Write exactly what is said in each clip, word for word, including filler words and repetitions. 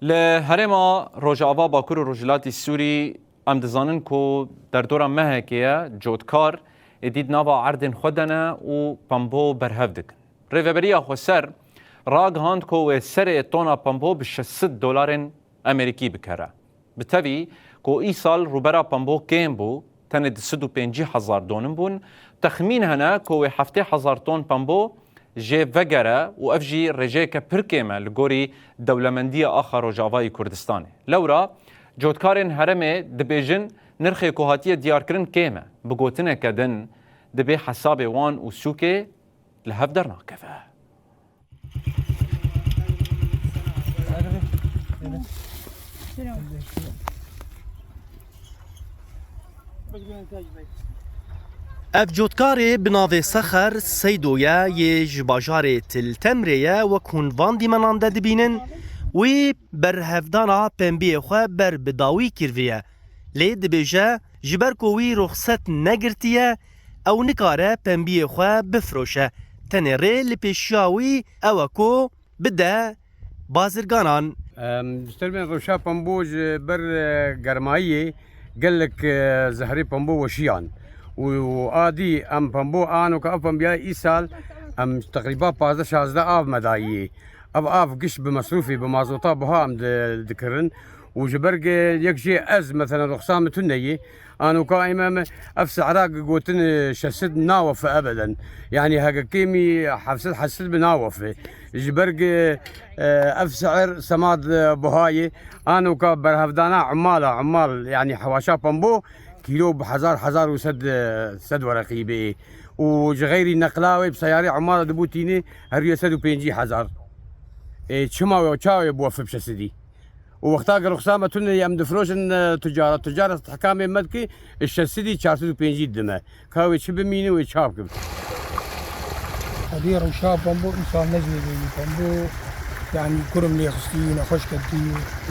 Li herêma Rojava Bakur û Rojhilatî Sûrî em dizanin ku derdora mehekê ye, cotkar êdî di nava erdên xwe de ne û pembo berhev dikin. Rêveberiya Xweser ragihand ku wê serê tona pembo bi şeş sed dolarên Amerîkî bikere. Bi tevî ku îsal rûbera pembo kêm bû, tenê du sed û pêncî hezar donin bûn, texmîn hene ku wê heftê hezar ton pembo jê vegere û ev jî rêjeyeke pir kêm e li gorî dewlemendiya axa Rojavayê Kurdistanê. Lewra cotkarên herêmê dibêjin nirxê ku hatiye diyarkirin kêm e. Bi gotineke din, dibê hesabê wan û sûkê li hev dernakeve. Ev cotkarê bi navê Sexer Seydo ye, yê ji bajarê Til Temrê ye, wek hûn van dîmenan de dibînin. Wî berhevdana pembiyê xwe ber bi dawî kiriye. Lê dibêje, ji ber ku wî ruxset negirtiye, ew nikare pembiyê xwe bifroşe. Tenê rê li pêşiya wî ew e ku bide bazirganan. Em, dişterbên rewşa pembo ji ber, e, germayiyê gelek, e, zehrê pembo weşiyan. Û, û adî em pembo anoka ev pembiya îsal em teqrîba pazdeh şazdeh av me dayî. Ev av giş bi mesrûfê, bi mazota buha em di-, dikirin. Û ji ber ge-, yek jê ez, meselen, ruxsa min tune ye. Anoka ê me, me ev sehra gotin, e, şeş sed nawefe ebeden. Yanî heke kêmî heft sed heşt sed bi nawefe. Ji ber ge, e, ev sehr semad, e, buha ye. Anoka berhevdana umala, umal, yanî hewaşa pembo, kîlo bi hezar, hezar û sed, e, sed wereqî bê. Û ji xeyrî neqla wê bi seyarê umala dibû tînê her wê sed û pêncî hezar. E, çima wê, çawa wê biwefe bi şeş sedî? Û wexta ki ruxsa me tune em difroşin, e, tucara. Tucara istihdamê me dike, e, şeş sedî, çar sed û pêncî dime. Ka wê çi bimîne, wê çawa bikim? Edî rewşa pembo îsal ne zêde ye. Pembo, yanî kurim lê xistî, nexweş ketî.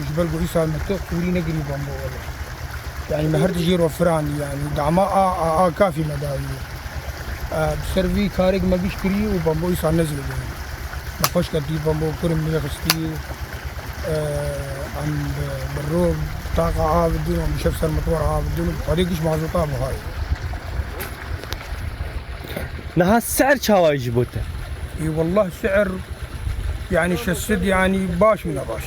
Ji ber ku îsal me tu qûrî nekirî pembo wele. Yanî me her tişt jê re firandî yanî. Dama a, a, a kafî me dayî. E, bi ser vî karek me giş kirî û pembo îsal ne zêde ye. Nexweş ketî pembo, kurim lê xistî. E, em bi, bi ro taqa av didin, em bi şev ser motor av didin, xwedê giş mazota buha ye. Niha si'r çawa ye ji bo te? Ê, wallah si'r, yanî şeş sed, yanî baş û ne baş.